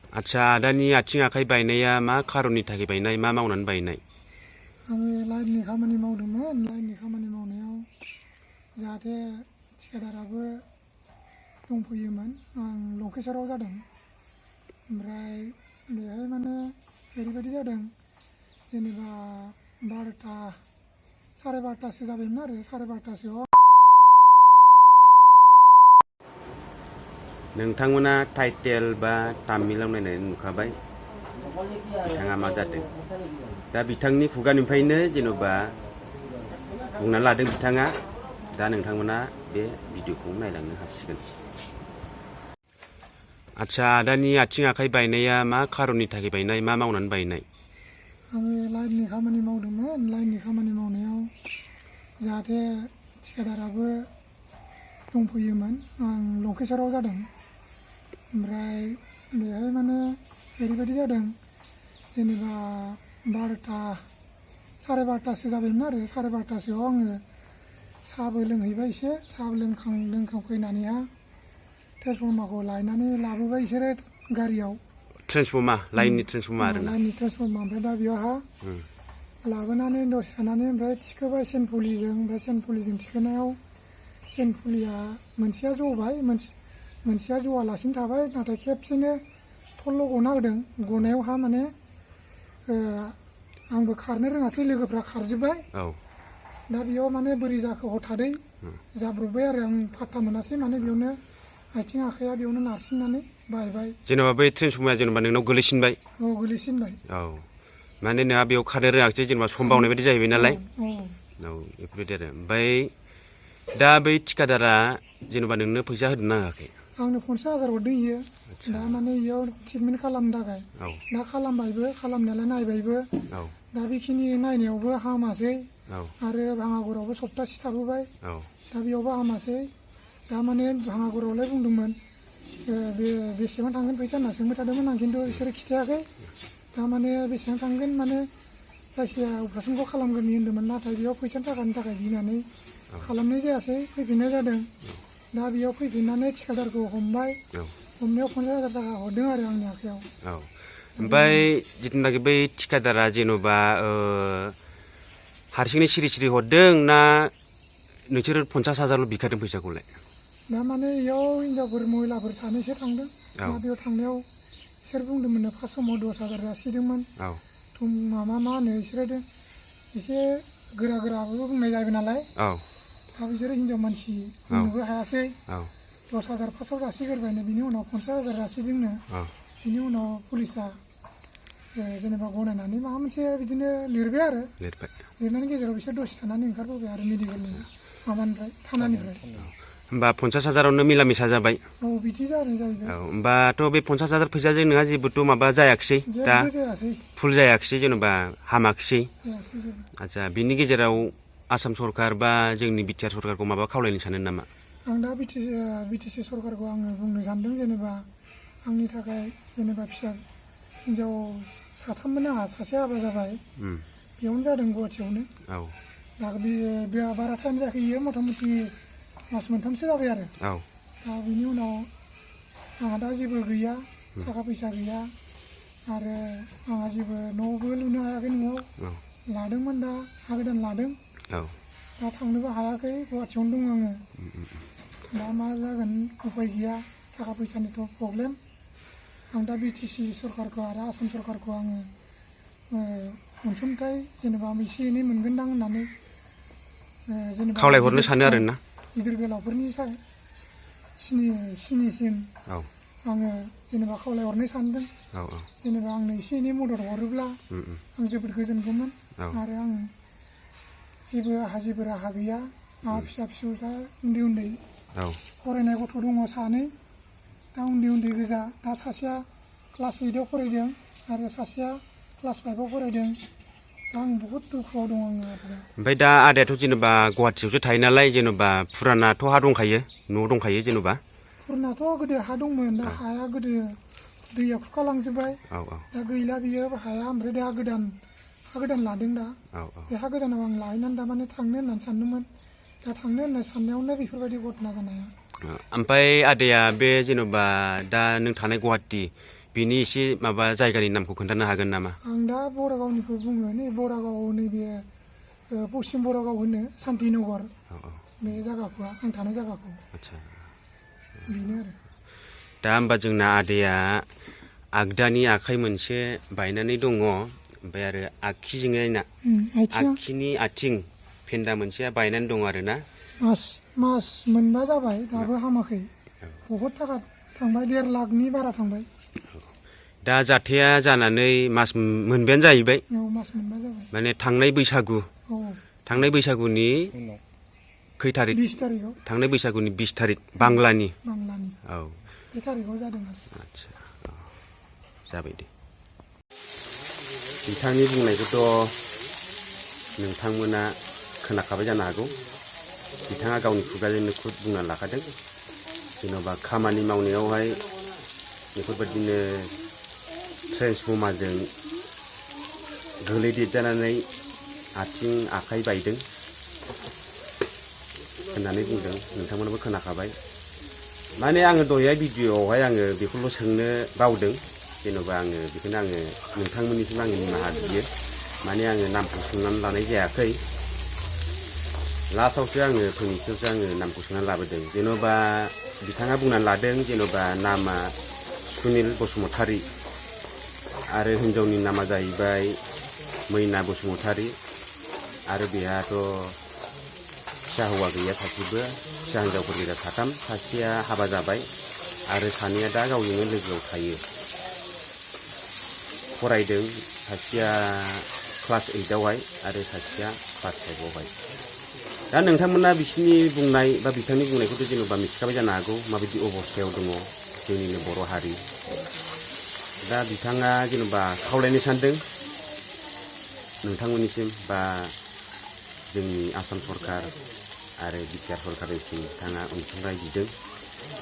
आदसा आदानि आथिं आखाइ बायनाया मा खारननि थाखाय बायनाय मा मावनानै बायनाय? आङो लाइननि खामानि मावदोंमोन। लाइननि खामानि मावनायाव जाहाथे थिकादाराबो दंफैयोमोन। आं लंकेश्वराव जादों। ओमफ्राय बेहाय माने ओरैबायदि जादों जेनेबा 12टा साराय 12टासो जाबायमोन आरो साराय 12टासोआव नोंथांमोना टाइटेल बा तामिलाव नायनानै नुखाबाय बिथाङा मा जादों। दा बिथांनि खुगानिफ्रायनो जेन'बा बुंना लादों बिथाङा। दा नोंथांमोना बे भिडिअखौ नायलांनो हासिगोन। आदसा आदानि आथिं आखाइ बायनाया मा खारननि थाखाय बायनाय मा मावनानै बायनाय? आङो लाइननि खामानि मावदोंमोन। लाइननि खामानि मावनायाव जाहाथे थिकादाराबो दंफैयोमोन। आं लंकेश्वराव जादों। ओमफ्राय बेहाय माने ओरैबायदि जादों जेनेबा 12टा साराय 12टासो जाबायमोन आरो साराय 12टासोआव आङो साहाबो लोंहैबाय एसे। साहा लोंखांफैनानैहा ट्रेन्सफर्मारखौ लायनानै लाबोबाय बिसोरो गारियाव। ट्रेन्सफर्मार लाइननि ट्रेन्सफर्मार आरोना? लाइननि ट्रेन्सफर्मार। ओमफ्राय दा बेयावहा लाबोनानै दसे थानानै ओमफ्राय थिखोबाय सेनपुलिजों। ओमफ्राय सेनपुलिजों थिखोनायाव सेनपुलिया मोनसेया जबाय, मोनसेया जवालासिनो थाबाय। नाथाय खेबसेनो थल्ल' गना होदों। गनायावहा माने आंबो खारनो रोङासै, लोगोफ्रा खारजोब्बाय। दा बेयाव माने बोरै जाखो हथादै जाब्रबबाय आरो आं फात्ता मोनासै। माने बेयावनो आथिं आखाइया बेयावनो नारसिननानै बायबाय। जेन'बा बै ट्रेन्सफर्माया जेन'बा नोंनाव गोलैसिनबाय? औ, गोलैसिनबाय। औ, माने नोंहा बेयाव खारनो रोङासै, जेनेबा सम बावनाय बायदि जाहैबाय नालाय। औ, बेफोरबायदि आरो। ओमफ्राय दा बै थिकादारा जेन'बा नोंनो फैसा होदोंना होआखै? आंनो 50,000 हरदों इयो। दा माने इयाव ट्रिटमेन्ट खालामनो थाखाय। दा खालामबायबो, खालामनायालाय नायबायबो। दा बेखिनि नायनायावबो हामासै। आरो भाङागुरावबो सप्तासे थाबोबाय। दा बेयावबो हामासै। दा माने भाङागुरावलाय बुंदोंमोन बेसेबां थांगोन फैसा होनना सोंबाय थादोंमोन आं, खिन्थु बिसोरो खिथायाखै। दा माने बेसेबां थांगोन माने जायखिजाया अपारेसनखौ खालामग्रोनि होन्दोंमोन। नाथाय बेयाव फैसा थाखानि थाखाय गिनानै खालामनाय जायासै, फैफिननाय जादों। दा बेयाव फैफिननानै थिकादारखौ हमबाय। हमनायाव 50,000 थाखा हरदों आरो आंनि आखाइयाव। ओमफ्राय जिथुनाखि बै थिकादारा जेन'बा हारसिङै सिरि सिरि हरदों ना नोंसोर 50,000ल' बिखादों फैसाखौलाय? दा माने इयाव हिनजावफोर महिलाफोर सानैसो थांदों। दा बेयाव थांनायाव बिसोर बुंदोंमोननो फार्स्ट समाव 10,000 जासिदोंमोन। मा होनो बिसोरो एसे गोरा गोराबो बुंनाय जाबाय नालाय। दा बिसोरो हिनजाव मानसि बुंनोबो हायासै। 10,000 फार्स्टआव जासिगोरबायनो, बिनि उनाव 50,000 जासिदोंनो। बिनि उनाव पुलिसा जेनेबा गनायनानै माबा मोनसे बिदिनो लिरबाय आरो। लिरनायनि गेजेराव बिसोर दसे थानानै ओंखारबोबाय आरो मेडिकेलनि माबानिफ्राय, थानानिफ्राय। होमबा 50,000आवनो मिला मिसा जाबाय? औ, बिदि जादों जाहैबाय। होमबाथ' बे 50,000 फैसाजों नोंहा जेबोथ' माबा जायाखिसै? दा जेबो जायासै। फुल जायाखिसै, जेन'बा हामाखिसै? जायासै जेबो। आदसा, बिनि गेजेराव आसाम सरकार बा जोंनि बिटिआर सरकारखौ माबा खावलायनो सानो नामा? आं दा बिटिसि सरकारखौ आङो बुंनो सानदों, जेनेबा आंनि थाखाय जेनेबा फिसा हिनजाव साथाममोन आंहा, सासे हाबा जाबाय। बेयावनो जादों गुवाहाटियावनो। दा बे बारा टाइम जायाखै, इयो मथा मथि मास मोनथामसो जाबाय आरो। दा बिनि उनाव आंहा दा जेबो गैया, थाखा फैसा गैया। आरो आंहा जेबो न'बो लुनो हायाखै। न'आव लादोंमोन, दा हा गोदान लादों। दा थांनोबो हायाखै, गुवाहाटियावनो दं आङो। दा मा जागोन उपाय गैया, थाखा फैसानिथ' प्रब्लेम। आं दा बिटिसि सरकारखौ आरो आसाम सरकारखौ आङो अनसुंथाइ जेनेबा एसे एनै मोनगोनदां होननानै जेनेबा खावलायहरनो सानो आरोना? गिदिर गोलावफोरनि सिनिसिम आङो जेनेबा खावलायहरनो सानदों। जेनेबा आंनो एसे एनै मदद हरोब्ला आं जोबोद गोजोनगौमोन। आरो आं जेबो राहा गैया। आंहा फिसा फिसौ दा उन्दै उन्दै फरायनाय गथ' दङ सानै। दा उन्दै उन्दै गोजा। दा सासेया क्लास 8आव फरायदों आरो सासेया क्लास 5आव फरायदों। दा आं बहुद दुखुआव दं आङो आरो। ओमफ्राय दा आदायाथ' जेनेबा गुवाहाटियावसो थायो नालाय, जेनेबा फुरानाथ' हा दंखायो, न'आव दंखायो जेनेबा? फुरानाथ' गोदो हा दंमोन। दा हाया गोदो दैया खुरखालांजोब्बाय। दा गैला बियो हाया। ओमफ्राय दा हा गोदान लादों दा। बे हा गोदानाव आं लाहैनानै दा माने थांनो होननानै सानदोंमोन। दा थांनो होनना साननायावनो बेफोरबायदि घटना जानाया। ओमफ्राय आदाया बे जेनेबा दा नों थानाय गुवाहाटि, बिनि एसे माबा जायगानि नामखौ खोन्थानो हागोन नामा? आं दा बरागावनिखौ बुङो नै बरागाव नैबे पश्चिम बरागाव होनो शान्तिनगर औ औ बे जायगाखौ आं थानाय जायगाखौ आदसा बेनो आरो दा होमबा जोंना आदैया आगदानि आखाइ मोनसे बायनानै दङ ओमफ्राय आरो आगखिजोंना आथिङा आगखिनि आथिं फेन्दा मोनसेया बायनानै दं आरो ना मास मोनबा जाबाय दाबो हामाखै बहुद थाखा थांबाय 1.5 लाखनि बारा थांबाय दा जाथाया जानानै मास मोनबायानो जाहैबाय औ मास मोनबा जाबाय माने थांनाय बैसागुनि खै थारिख 20 तारिखआव थांनाय बैसागुनि 20 थारिख बांलानि औ बे थारिखआव जादों आरो आदसा जाबाय दे बिथांनि बुंनायखौथ' नोंथांमोना खोनाखाबाय जानो हागौ बिथाङा गावनि खुगाजोंनो खुद बुंना लाखादों जेन'बा खामानि मावनायावहाय बेफोरबायदिनो ट्रेन्सफर्मारजों गोलैदेरजानानै आथिं आखाइ बायदों होननानै बुंदों नोंथांमोनाबो खोनाखाबाय माने आङो दहाय भिडिअ'आवहाय आङो बेखौल' सोंनो बावदों जेन'बा आङो बेखौनो आङो नोंथांमोननिसिम आङो निमाहा बियो माने आङो नामखौ सोंनानै लानाय जायाखै लास्टआवसो आङो फैनोसैसो आङो नामखौ सोंनानै लाबोदों जेन'बा बिथाङा बुंनानै लादों जेन'बा नामा सुनिल बसुमतारी आरो हिन्जावनि नामा जाहैबाय मैना बसुमतारी आरो बेहाथ' फिसा हौवा गैया सासेबो फिसा हिन्जावफोर गैया साथाम सासेया हाबा जाबाय आरो सानैया दा गावजोंनो लोगोआव थायो फरायदों सासेया क्लास 8आवहाय आरो सासेया क्लास 5आवहाय दा नोंथांमोना बिसिनि बुंनाय बा बिथांनि बुंनायखौथ' जेन'बा मिथिखाबाय जानो हागौ माबायदि अबस्थायाव दङ जोंनिनो बर' हारि दा बिथाङा जेन'बा खावलायनो सानदों नोंथांमोननिसिम बा जोंनि आसाम सरकार आरो बिटिआर सरकारनिसिम बिथाङा अनसुंथाइ बिदों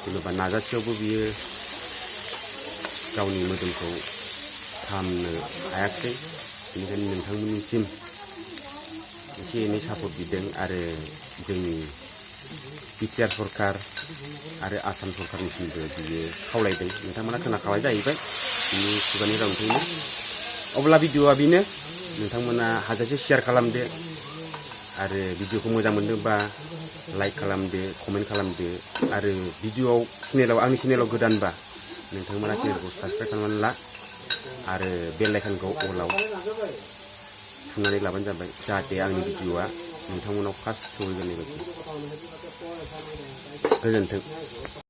जेन'बा नाजासेयावबो बियो गावनि मोदोमखौ फाहामनो हायाखै बेनिखायनो नोंथांमोननिसिम एसे एनै सापर्ट बिदों आरो जोंनि बिटिआर सरकार आरो आसाम सरकारनिसिमबो बियो खावलायदों नोंथांमोना खोनाखाबाय जाहैबाय बिनि खुगानि रावनिफ्रायनो अब्ला भिडिअ'आ बेनो नोंथांमोना हाजासे शेयार खालामदो आरो भिडिअ'खौ मोजां मोनदोंबा लाइक खालामदो कमेन्ट खालामदो आरो भिडिअ'आव आंनि चेनेलाव गोदानबा नोंथांमोना चेनेलखौ साबसक्राइब खालामनानै ला आरो बेल आइकनखौ अलाव थुनानै लाबानो जाबाय जाहाथे आंनि भिडिअ'आ नोंथांमोनाव फार्स्ट सहैगोन बायदि गोजोन्थों